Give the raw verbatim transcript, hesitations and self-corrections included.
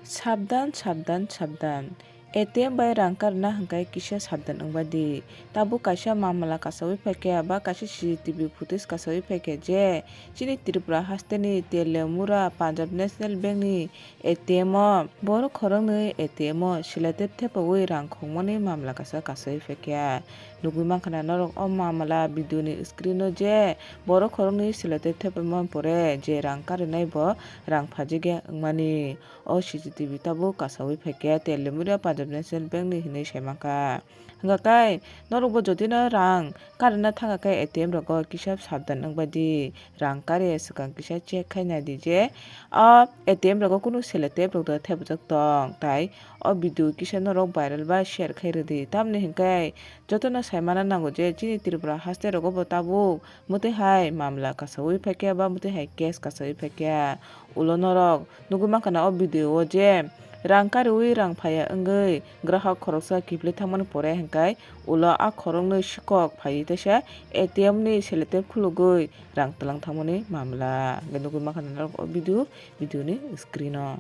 Sabdan, sabdan, sabdan. A T M bai rang karna hwnkhe kisa sabdan wngba di. Tabuk kaisa mamala kasaui phaikha ba kaisa C C T V footage kasaui phaikha je chini Tripura hasteni Telemura Punjab National Bank ni A T M o borok khoroknwi A T M o selotep thepaui rang khokmani mamala kaisa kasaui phaikha. Nugui mankha na norok o mamala video ni screen o je borok khoroknwi selotep thepamani pore je rang karinai bo rang phajigya wngmani. O C C T V tabuk kasaui phaikhe Telemura Punjab National Bank ni hinwi saimankha. Hwnkha khe norokbo jotino rang karina thangkha khe A T M rogo kisa sabdan wngbai di. Rang kariya swkang kisa check khai nai di je o A T M rogo kunu selotep rok da thepjak tong, tai o video kisa norok viral ba share khai rwdi. Tamni hwnkhe jotono saimana nango je chini Tripura haste rogo bo tabuk mwtwi hai mamla kasaui phaikha ba mwtwi hai case kasaui phaikha. Ulo norok nugui mankha na o video o je rang kariui rang phaiya wngwi grahak khoroksa kiphilwi thangmani pore hwnkhe ulo a khoroknwi sikok phaiwi teisa A T M ni selotep khulugwi rang twlang thangmani mamla. Hwnkhe nugui mankha na norok o video, video ni screen o.